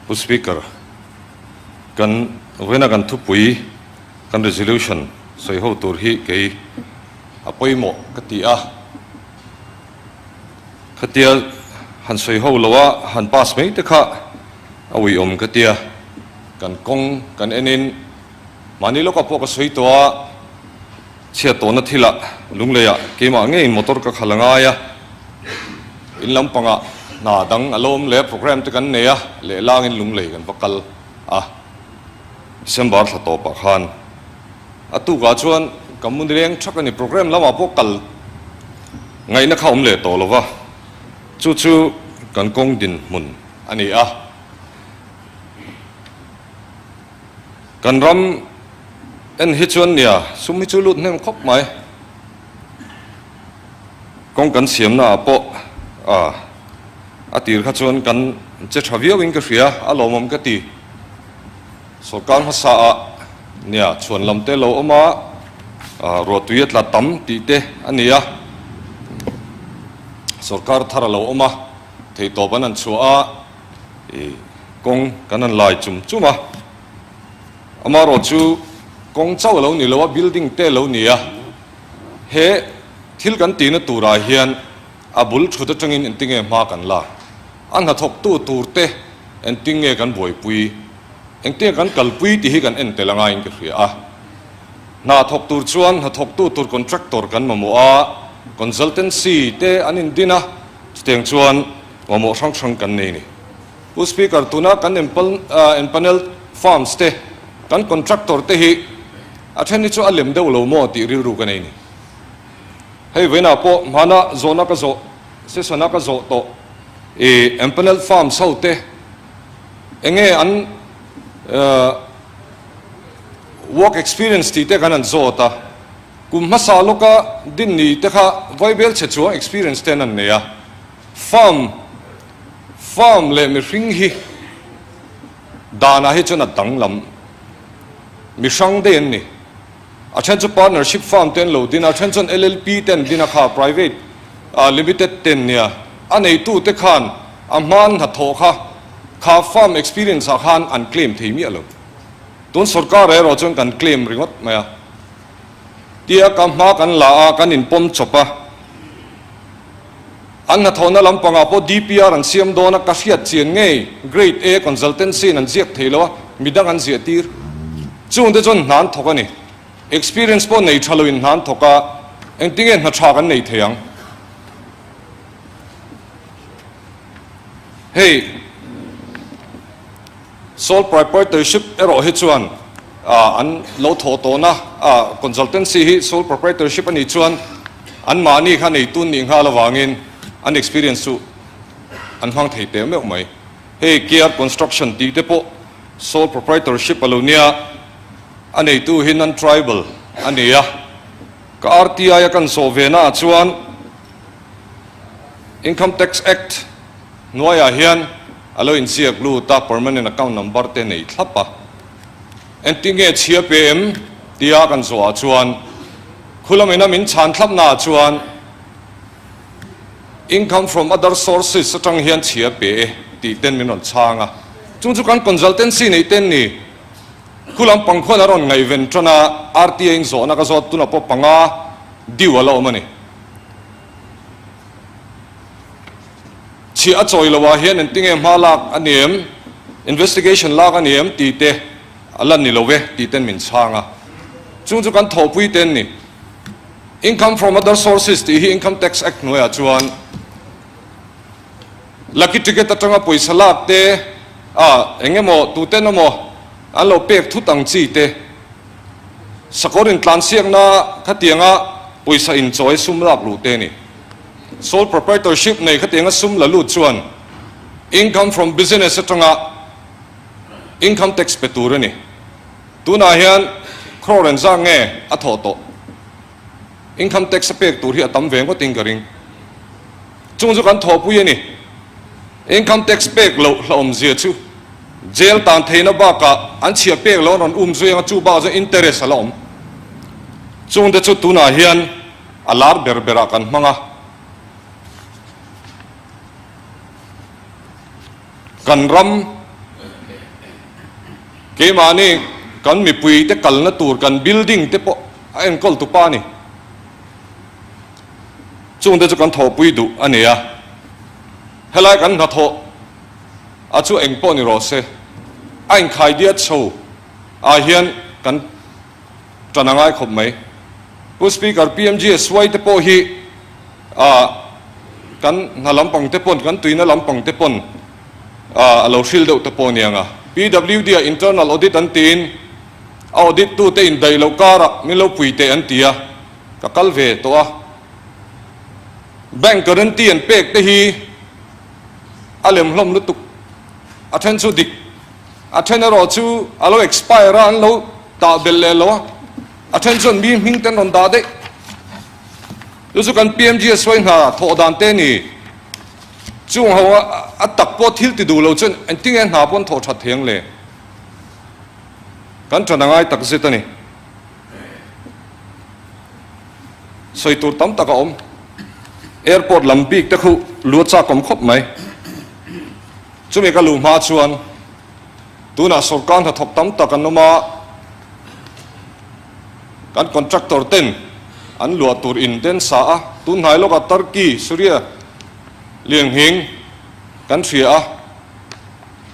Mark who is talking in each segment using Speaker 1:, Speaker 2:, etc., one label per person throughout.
Speaker 1: Pu Speaker, kan vawiina kan thupui, kan resolution sawi ho tur hi kei a pawimawh ka ti a. Khatia han sawi ho lo a, han pass mai te kha a uiawm ka tia. Kan kawng kan enin mahni lawkah pawh ka sawi tawh a, chhiat tawhna thilah Lungleiah keimah ngeiin motor ka khalh a ngai a, in lampangah hna dang a lo awm leh a, programme te kan nei a, lehlangin Lunglei kan va kal a, December thla tawpah khan a tukah chuan ka mu nileng thak a ni, programme lamah pawh kal ngaihna kha awm leh tawh lo va, chu chu kan kawng dinhmun a ni a. Kan ram en hi chuan nia sum hi chu lut hnem khawp mai. Kawng kan siamna ah pawh a tir kha chuan kan che tha viau in ka hria, a lawmawm ka ti. Sorkar hmasa ah nia chhuan lam te lo awm a, ruahtui a tla tam tih te a ni a. Sorkar thar a lo awm a, theihtawp an han chhuah a. I kawng kan han lai chum chum a, amaherawh chu kawng chauh a lo ni lo a, building te a lo ni a, he thil kan tihna turah hian a bul thut atangin engtinge hma kan lak, a hnathawktu tur te engtinge kan buaipui, engtinge kan kalpui tih hi kan en tel angaiin ka hria a. Hna thawk tur chuan hnathawktu tur contractor kan mamawh a, consultancy te an indin a, chutiang chuan Mamawh hrang hrang kan nei ni. Pu Speaker, tuna kan empanel farms te, kan contractor te hi a then hi chu a lem deuh lo maw tih rilru ka nei ni. Hei vawiinah pawh hmana zawhna ka zawh, session a ka zawh tawh i empanel farms ho te enge an work experience tih te kan han zawt a, kum hmasa lawka din ni te kha vaibel chhe chuang experience te an han nei a. Farm, Farm leh mihring hi danah hi chuan a danglam. Mihrang daih an ni. A then chu partnership farm te an lo din a, a then chuan LLP te an din a kha private limited te an nia. A neitu te khan a hman hnathawh kha kha farm experience ah khan an claim thei miah lo. Tun sorkar erawh chuan kan claim ringawt mai a. Tia ka hma kan la a, kan inpawm chawp a. An hnathawhna lampangah pawh DPR an siam dawn a, ka hriat chian ngei Grade A consultancy in an ziak thei lo a, midang an ziah tir. Chungte chuan hna an thawk a ni. Experience pawh nei tha loin hna an thawk a, engtinge hna tha kan nei thei ang? Hei. Sole proprietorship erawh hi chuan an lo thawh tawhna consultancy hi sole proprietorship a nih chuan anmahni kha neitu nih nghal avangin an experience chu an hmang thei teh meuh mai. Hei KR Construction tih te pawh sole proprietorship a lo nia, a neitu hi non-tribal a ni a, ka RTI a kan zawh ve naah chuan Income Tax Act Hnuaiah hian a lo inziak lut a, permanent account number te nei thlap a. Engtinge chhia pe em? tia kan zawhah chuan khulamina min chhan thlapnaah chuan income from other sources atang hian chhia pe e tih ten min rawn chhang a. Chung chu kan consultancy neih ten ni khulam pang khuan a rawn ngaihven tan a, RTA in zawhna ka zawt tunah pawh panga due a la awm a ni. Chhiah a chawi loh ah hian engtinge hma lak a ni em, investigation lak a ni em tih te a la ni lo e tih ten min chhang a. Chung chu kan thawhpui te an ni. Income from other sources tih hi Income Tax Act hnuaiah chuan lucky ticket atanga pawisa lak te ah eng emaw tuten emaw an lo pek thut ang chi te, sakawr intlansiakna khatianga pawisa inchawi sum lak luh te a ni. Sole proprietorship nei khatianga sum la lut chuan income from business atanga income tax pe tur a ni. Tunah hian crore engzah nge a thawh tawh? Income tax a pek tur hi a tam ve ngawtin ka ring. Chung chu kan thawhpui a ni. Income tax pek loh hlauhawmzia chu jail tan theihna bakah an chhiah pek loh an rawn um zui anga chu bakah chuan interest a la awm. Chungte chu tunah hian A lar ber berah kan hmang a, kan ram Keimahni kan mipuite kalna tur kan building te pawh a enkawl tu pa a ni. Chungte chu kan thawhpui duh a ni a. Helai kan hnathawh a chu eng pawh ni rawh se, a inkhai diat chho ah hian kan tan a ngai khawp mai. Pu Speaker, PMGSY te pawh hi ah kan hna lampang te pawn, kan tuina lampang te pawn ah a lo hril deuh te pawh a niang a. PWD ah internal audit an tiin a audit tu te indaih loh karah min lo pui teh an ti a, ka kal ve tawh a. Bank guarantee an pek te hi a lem hlawm lutuk, a then chu dik, a then erawh chu a lo expire a, an lo tah belh leh lo a, a then chuan mi hming te an rawn dah daih. Chu chu kan PMGSY hna thawh dan te a ni. Chung ho a tak pawh thil ti duh lo chuan engtinge hna pawh an thawh that thei ang le? Kan ṭan a ngai tak zet a ni. Sawi tur tam tak a awm. Airport lam bik te khu lu a chak awm khawp mai. Chumi ka luh hma chuan tunah sawrkar hnathawk tam tak an awm a, kan contractor ten an luah tur in te an sa a, tun hnai lawkah Turkey, Syria lianghing kan hria a,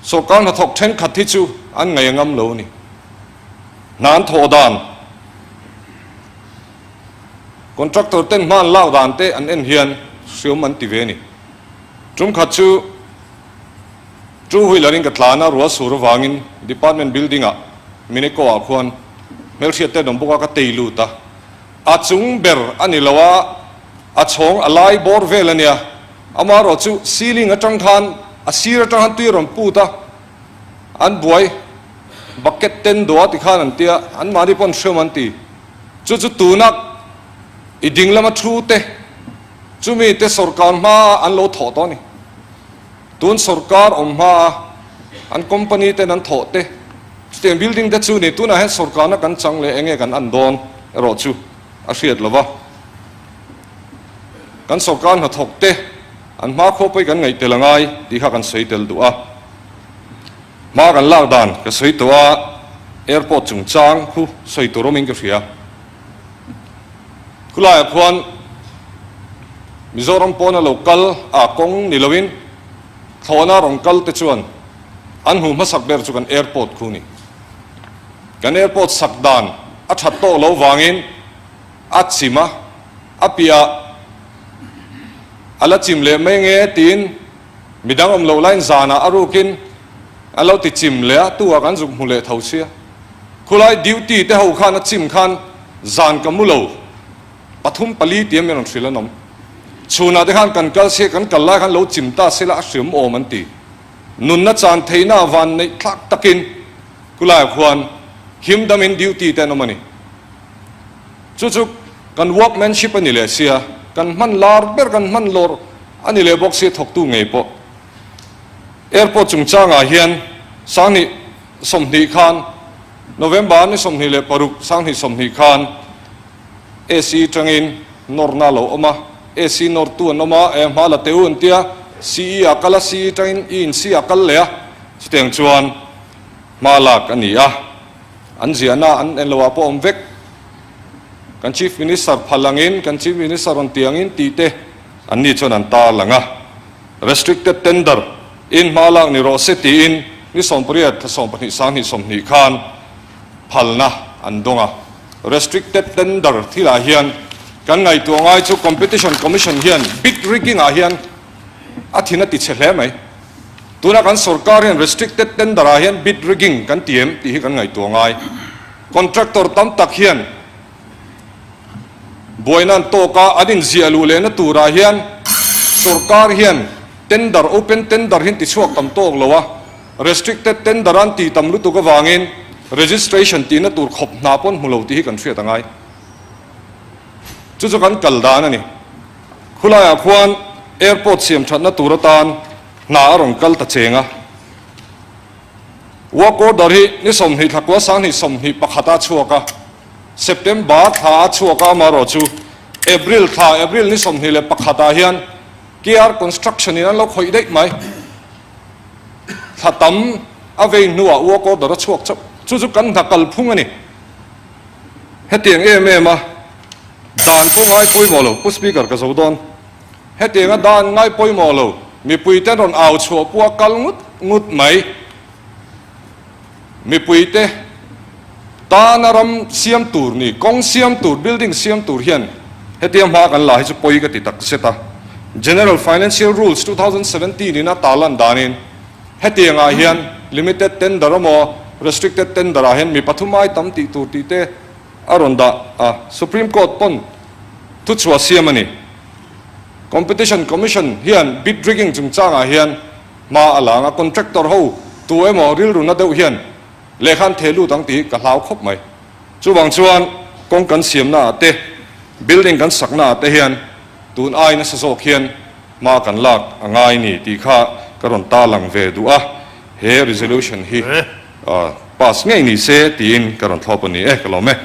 Speaker 1: sawrkar hnathawk thenkhat hi chu an ngaih a ngam lo a ni. Hna an thawh dan, contractor ten hma an lak dan te an en hian hriawm an ti ve a ni. Tum khat chu two wheeler in ka tlan a, rual sur avangin department building ah Mineco ah khuan hmelhriat te an awm bawk a, ka tei lut a. A chung ber a ni lo a, a chhawng a lai bawr vel a nia. Amaherawh chu ceiling atang khan a sir atang khan tui a rawn put a, an buai bucket ten dawh a ti khan an tia, anmahni pawh an hriawm an ti. Chu chu tuna i ding lama thu te chumi te sawrkar hmaa an lo thawh tawh a ni. Tun sawrkar awm hmaa an company ten an thawh te chutiang building te chu ni. Tunah hian sawrkarna kan chang leh enge kan an dawn erawh chu a hriat lo va. Kan sawrkar hnathawk te an hma khua pawh hi kan ngaih tel a ngai tih kha kan sawi tel duh a. Hma kan lak dan ka sawi tawh a, airport chungchang khu sawi tur awmin ka hria. Khulaiah khuan Mizoram pawna lo kal a kawng ni loin thlawhna rawn kal te chuan an hmuh hmasak ber chu kan airport khu ni. Kan airport sak dan a that tawk lo vangin a chim a, a piah a la chim leh mai nge tiin Midang awm loh laiin zanah a rukin an lo ti chim leh a, tu ah kan zuk hmu leh tho sia. Khulai duty te ho khan a chim khan zan ka mu lo, pathum pali tia min rawn hrilh an awm. Chhunah te khan kan kal sia, kan kal lai khan lo chim ta sela a hriam awm an ti. Nunna chan theihna a van neih thlak takin khulaiah khuan him damin duty te an awm a ni. Chu chu kan workmanship a ni leh sia, kan hman lar ber kan hman lawr a ni leh bawk sia thawktu ngei pawh. Airport chungchangah hian 2020 khan November ni 26 2020 khan AC tangin nawrna a lo awm a, AC nawrtu an awm a, eh hma la teh u an tia, CE ah kal a, CE tangin ENC ah kal leh a, chutiang chuan hma lak a ni a. An ziahna an en loah pawh awm vek. Kan Chief Minister phal angin, kan Chief Minister rawn ti angin tih te an ni chuan an tar lang a. Restricted tender in hma lak ni rawh se tiin ni 18 thla 12 20 20 khan phalna an dawng a. Restricted tender thilah hian kan ngaihtuah ngai chu Competition Commission hian bid rigging ah hian a thin a ti chhe hle mai. Tuna kan sorkar hian restricted tender ah hian bid rigging kan ti em tih hi kan ngaihtuah ngai. Contractor tam tak hian buaina an tawk a, an inziah luh lehna turah hian sorkar hian tender, open tender hi an ti chhuak tam tawk lo a, restricted tender an ti tam lutuk avangin registration tihna tur khawp hna pawh an hmu lo tih hi kan hriat a ngai. Chu chu kan kal dan a ni. Khulaiah khuan airport siam thatna tur atan hna a rawn kal ta cheng a. Work order hi ni 20 thla kua 20 21 a chhuak a, September thla a chhuak a, amaherawh chu April thla, April ni 21 ah hian KR Construction in an lo khawih daih mai. Thla tam a vei hnuah work order a chhuak chauh. Chu chu kan hna kalphung a ni. Hetiang em em a dan pawh ngai pawimawh lo, Pu Speaker ka zo dawn. Hetiang a dan ngai pawimawh lo, mipui ten rawn au chhuah pawh a kal ngut ngut mai. Mipui te tana ram siam tur ni, kawng siam tur, building siam tur hian hetia hma kan la hi chu pawi ka ti tak zet a. General Financial Rules 2017 in a tarlan danin hetiang ah hian limited tender emaw restricted tender ah hian mi pathum ai tam tih tur tih te a rawn dah a, Supreme Court pawn thuchhuah siam a ni. Competition Commission hian bid rigging chungchangah hian Hma a lang a, contractor ho tu emaw rilru na deuh hian lehkha an theh lut ang tih hi ka hlau khawp mai. Chuvang chuan kawng kan siamna ah te, building kan sakna ah te hian tun ai nasa zawk hian hma kan lak a ngai ni tih kha ka rawn ta lang ve duh a, he resolution hi pass ngei ni se tiin ka rawn thlawp a ni e, ka lawm e.